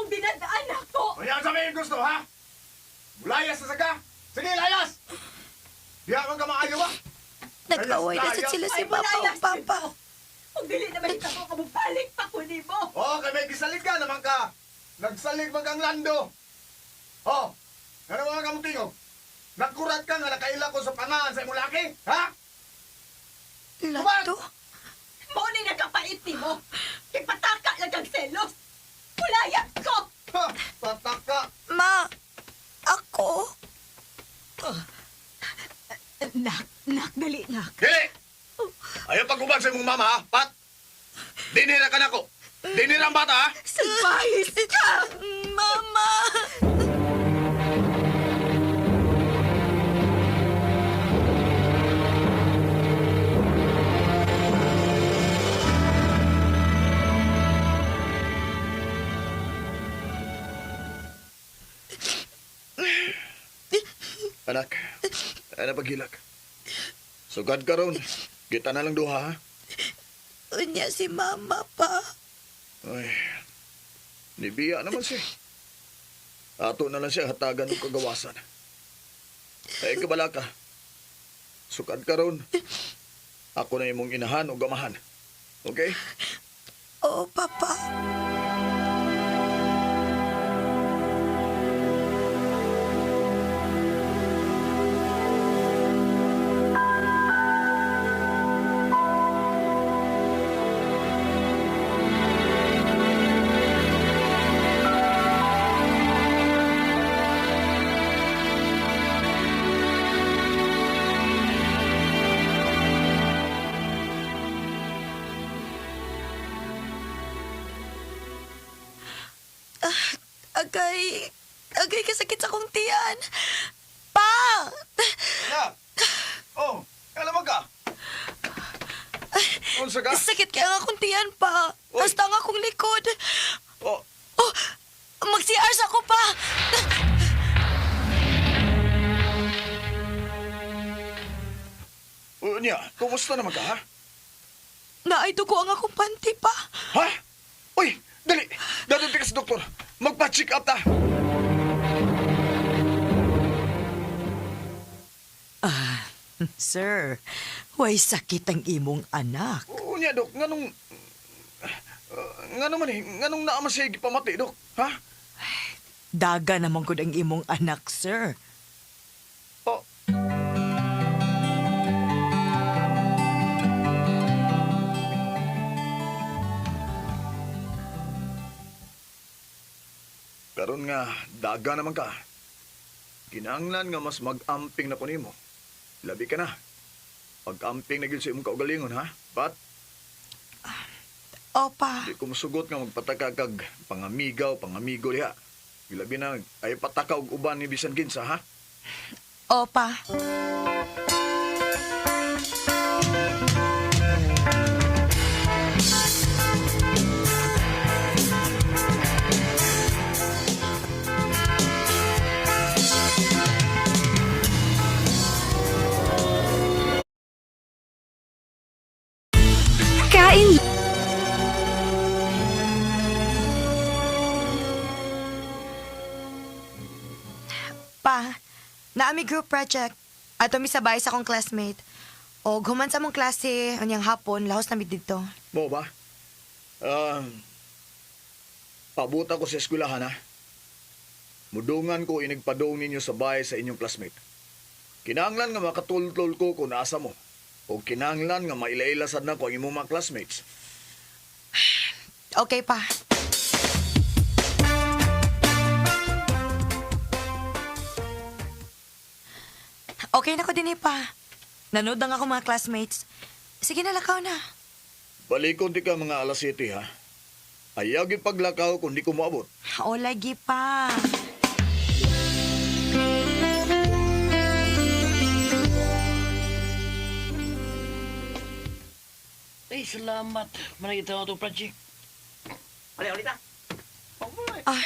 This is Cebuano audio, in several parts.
Imong dinadaan ako. O yan sa may gusto, ha? Mulayas na sa ka! Sige, layas! Diya man ka maayo ba? Nag-away na sad sila si Ay, Mama malayas ug Papa. dito. Kung dili na mahitabo ka, mubalik pa ko nimo. Oo, kay may gisalig ka naman ka. Nagsalig man kang lando. Oh, ano mga kamong tingog? Nagkurat ka nga nakaila ko sa pangaan sa imong laki, ha? Lando? Mao ni nagkapait nimo. Kay pataka lang kang selos. Mulayas ko. Ha, pataka. Ma, ako? Nak, nak, dali, nak. Dili! Ayaw pagubag sa imong mama, ha? Pat! Dinira ka nako. Dinira ang bata, ha? Salbahis ka! Mama! Anak, ano paghilak? Sugad ka ron. Kita na lang duha, ha? Unya si Mama pa. Ay, nibiya naman siya. Ato na lang siya hatagan ng kagawasan. Ay, kabala ka. Sukad ka ron. Ako na imong inahan o gamahan. Okay? Oo, Papa. Agay, agay kasakit sa kong tiyan. Pa! Na! Oh, alam mo ka? Unsa ka? Sakit kaya ang akong tiyan pa. Uy. Hasta ang akong likod. Oh, Oh, mag-CR sa ko pa. oh niya, kumusta naman ka, ha? Naay dugo ang akong panty pa. Ha? Uy, dali! Dadunti ka sa doktor. Magpa-check up ta! Ah, sir, way sakit ang imong anak. Oo niya, Dok. Nganong... Nga naman eh, nganong naama siya gipamati, Dok? Ha? Daga naman gud ang imong anak, sir. Oh. Karon nga, daga naman ka. Kinahanglan nga mas mag-amping na ko nimo. Labi ka na. Pag-amping na gyud sa imong kaugalingon, ha? Pat, Opa. di ko musugot nga magpataka kag pangamigaw, pangamigo diha. Labi na, ay pataka og uban ni bisan kinsa, ha? Opa. Kain Pa, naami group project. Ato mi sabay sa akong classmate. O human sa among klase, unyang hapon, lahos na mi didto. Mo ba? Um, pabuta ko sa eskwelahan, ha? Mudungan ko inigpadong ninyo sa bahay sa inyong classmate. Kinahanglan nga makatultol ko kung naasa mo. O kinahanglan nga mailailasad na ko ang imong mga classmates. Okay pa. Okay na ko din eh, pa. Nanood lang ako mga classmates. Sige na, lakaw na. Balikon di ka mga alas 7, ha? Ayaw gyud paglakaw kung di ko moabot. O, lagi pa. Ay, salamat. Managita na itong project. Ah,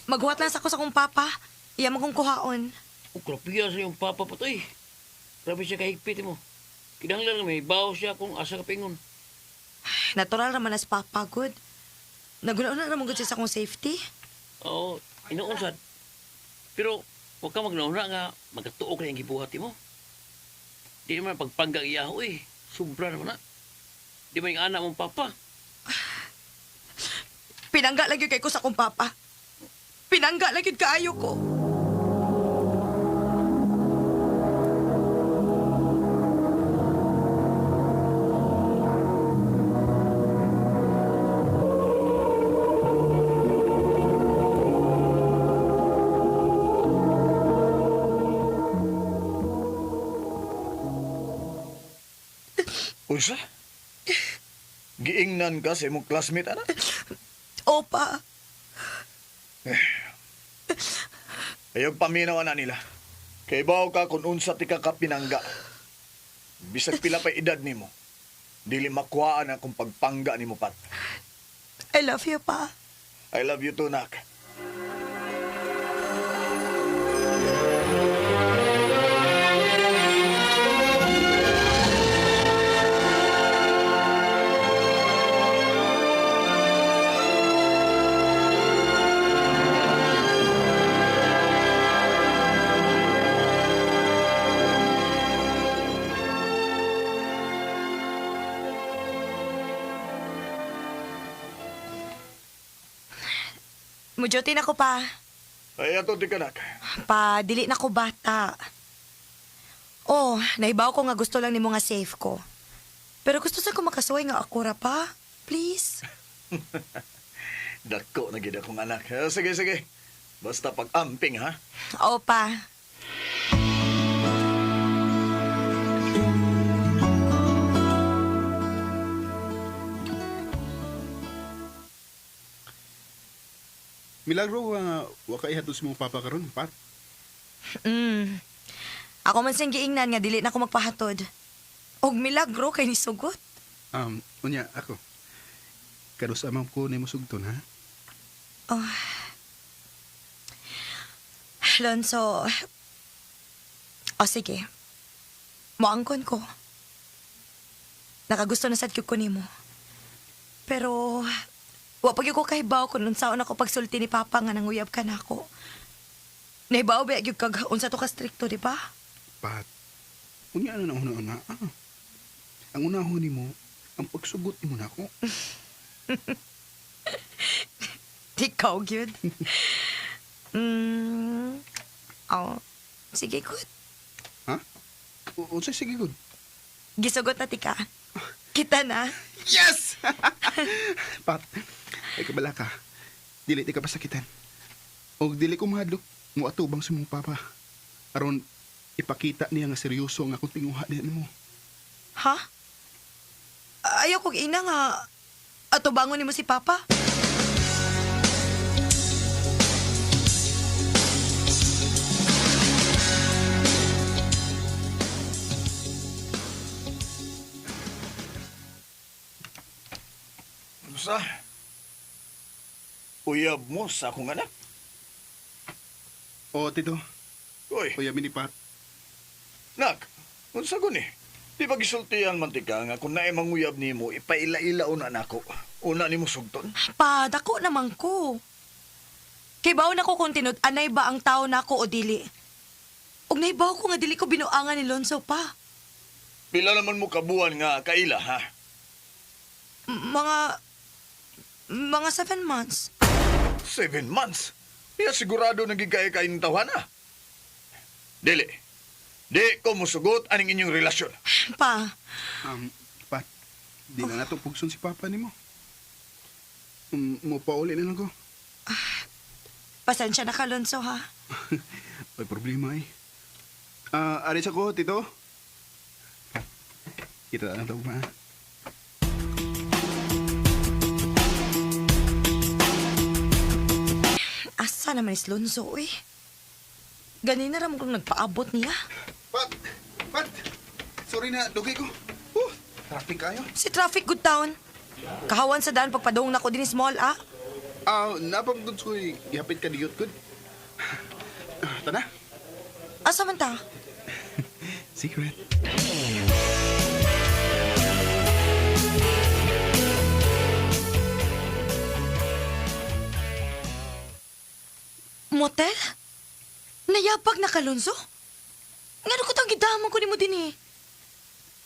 maghuwat lang sa ko sa kong papa. Iya mo kong kuhaon. O, grabe sa iyong papa po eh. Grabe siya kahigpit mo. Kinahanglan nga may bawo siya kung asa ka pingon. Natural naman as papa, good. Naguna-una na mong sa akong safety. Oo, inoon sad. Pero huwag ka magnauna nga magkatuo ka yung gibuhat mo. Di naman pagpanggang iyaho eh. Sobra naman na. Di ba yung anak mong papa? Pinangga lang yun kay ko sa akong papa. Pinangga lang yun kaayo ko. Unsa? Giingnan ka sa imong classmate, anak? Opa, Ayog paminaw na nila. Kay bawo ka kung unsa ti ka kapinangga. Bisag pila pa edad nimo. Dili makuhaan akong pagpangga nimo pat. I love you, pa. I love you too, nak. Mujutin ako pa. Ay ato ti ka, nak. Pa, dili na ko bata. Oh, naibaw ko nga gusto lang nimo nga safe ko. Pero gusto sa ko makasuway nga akura pa. Please. Dako na gid akong anak. Eh, sige, sige. Basta pag-amping, ha? Opa. Milagro, wa ka ihatod sa mong papa karon, Pat. Ako man siyang giingnan nga dili na ko magpahatod. Og milagro kay nisugot. Unya, ako. Karus amang ko nimo sugton, ha? Oh. Lonso. O sige. Moangkon ko. Nakagusto na sad gyud ko nimo. Pero wa pa gyud ko kahibaw kung unsaon ako pagsulti ni Papa nga nanguyab ka nako. Nahibaw ba gyud kag unsa to ka strikto, di ba? Pat. Unya ano na una-una. Ah. Ang unahon nimo, ang pagsugot nimo nako. Ikaw gyud. Oh. Sige, good. Ha? Unsa sige gud? Gisugot na tika. Kita na. Yes! Pat, ay kabala ka. Dili ti ka pasakitan. Og dili ko mahadlok mo atubang sa mong papa. Aron ipakita niya nga seryoso ang akong tinguha diha nimo. Ha? Ayaw kong ina nga. Ato bangon nimo si Papa. Unsa? Uyab mo sa akong anak? O, tito, Uy, uyabin ni Pat. nak. Unsa ko ni? Di ba gisultihan man ti ka nga kung naay manguyab nimo, ipaila-ila una nako. Una nimo sugton. Pa, dako naman ko. Kay bawo na ko kung tinud, anay ba ang tao nako o dili? Og naibaw ko nga dili ko binuangan ni Lonzo pa. Pila naman mo kabuan nga kaila, ha? Mga 7 months. 7 months. Iya sigurado naging kay kayong tawana. Dili. Di ko musugot aning inyong relasyon. Pa, Pat, di na nato pugson si Papa nimo. Mo pauli na lang ko. Pasensya na ka, Lonzo, ha? May problema eh. Ah, aris ako, tito. Pat, kita na daw ma. Asa naman is Lonzo, eh? Ganina ramon kong nagpaabot niya. Pat! Pat! Sorry na, dugay ko. Traffic kayo. Si traffic good town. Kahawan sa daan pagpadung nako din small, ah. Ah, napam gud ko ihapit ka diyot gud. Ah, tana. Asa man ta? Secret. Motel? Nayapag na ka, Lonzo? Ngano ko tang gidamon ko nimo dinhi?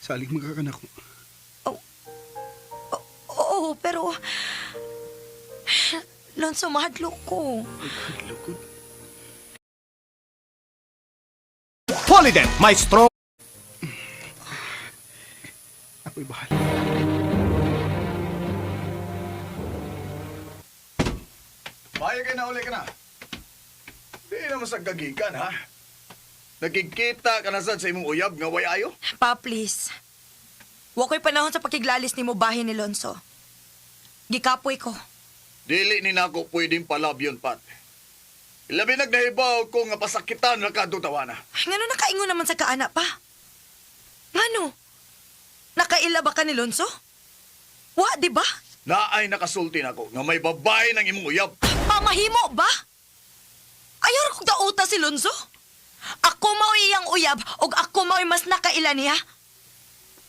Salig magkakanak ko. Oo, pero... Lonzo, mahadlok ko. Lukod. Polydent, Maestro. Ako'y bahala. Maayo kay na uli ka na. Di naman sa gagikan, ha? Nakikita ka na sad sa imong uyab nga way ayo? Pa, please. Wa ko'y panahon sa pakiglalis nimo bahin ni Lonzo. Gikapoy ko. Dili ni nako pwedeng palabyon, Pat. Labi nagnahibaw ko nga pasakitan na kadto tawana. Ay, ngano nakaingon naman sa kaana pa? Ngano? Nakaila ba ka ni Lonzo? Wa, di ba? Naay nakasulti nako nga may babae ng imong uyab. Pamahimo ba? Ayaw ra kong dauta si Lonzo. Ako mao'y iyang uyab og ako mao'y mas nakaila niya.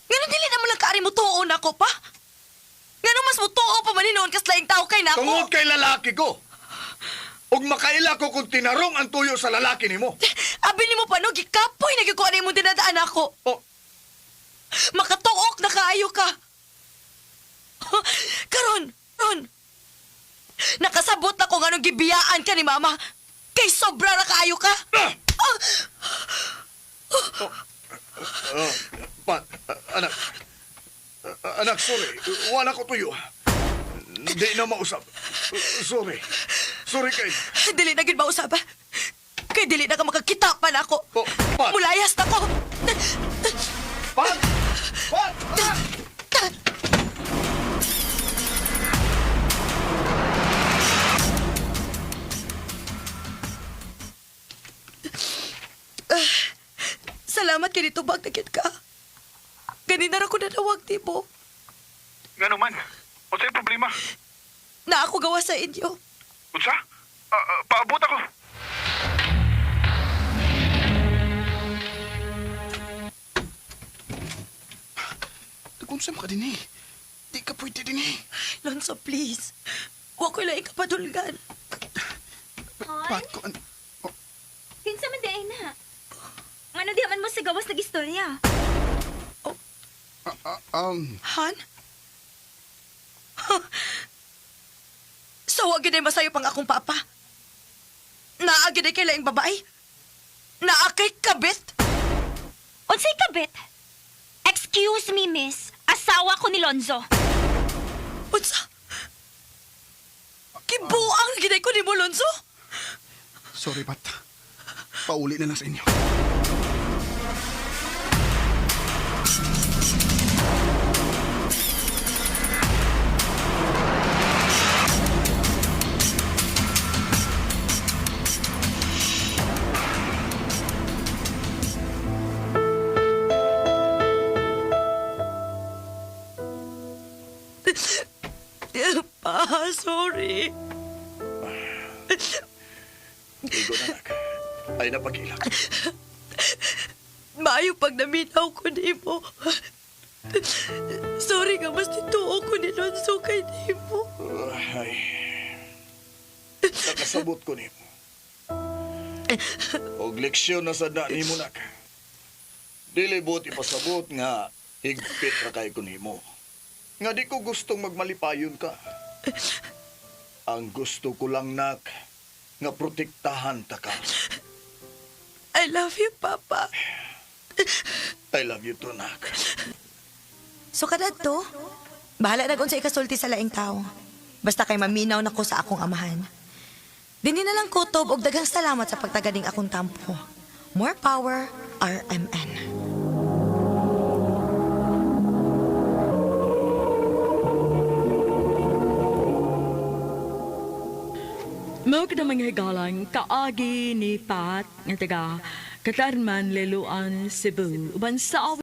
Ngano dili na mo lang kaari mo tuon ako pa? Ngano mas mutuo pa man hinuon kas laing tao kay nako? Tungod kay lalaki ko. Ug makaila ko kung tinarong ang tuyo sa lalaki nimo. Abi nimo pa no, gikapoy na gyud ko ani imong dinadaan ako. Oh, Makatuok na kaayo ka. Karon, ron. Nakasabot na ko nganong gibiyaan ka ni mama. Kay sobra na kaayo ka. Ah! Ah! oh, Pat, anak. Anak, sorry. Wala ko tuyo. Di na mausap. Sorry. Sorry kay. Dili na gyud mausap. Kay dili na ka makakita pa na ako. Oh, Pat. Mulayas na ko. Pat! Pat! Anak! Salamat kay dito bag nagkit ka. Ganina ra ko nanawag tipo. Ngano man? Unsay problema? Na ako gawa sa inyo. Unsa? Paabot ako. Unsa man ka dinhi? Di ka pwede dinhi. Lonzo, please. Wa ko'y laing kapadulgan. Pat ko an... Oh, Kinsa man di ay na. Ngano di man mo sa gawas nag-istorya? Han? So, wag yun ay masayo pang akong papa. Naa gyud ay kay laing babae. Naa kay kabit. Unsay kabit? Excuse me, miss. Asawa ko ni Lonzo. Unsa? Kibuang na gyud ay ko nimo, Lonzo. Sorry, Pat. Pauli na lang sa inyo. Pa, sorry. Igo na, anak. Ay napagilak. Maayo pag naminaw ko nimo. Sorry nga, mas nituo ko ni Lonzo kay nimo. Ay. Nakasabot ko nimo. Og leksyon na sa na nimo nak. Dili buot ipasabot nga higpit ra kay ko nimo. Nga di ko gustong magmalipayon ka. Ang gusto ko lang nak nga protektahan ta ka. I love you, Papa. I love you too, nak. So kada to, bahala na kung sa ikasulti sa laing tao. Basta kay maminaw na ko sa akong amahan. Dini na lang kutob og daghang salamat sa pagtaganing akong tampo. More power, RMN. Mao kita mga higalang kaagi ni Pat nga taga Katarman, Liloan, Cebu. Uban sa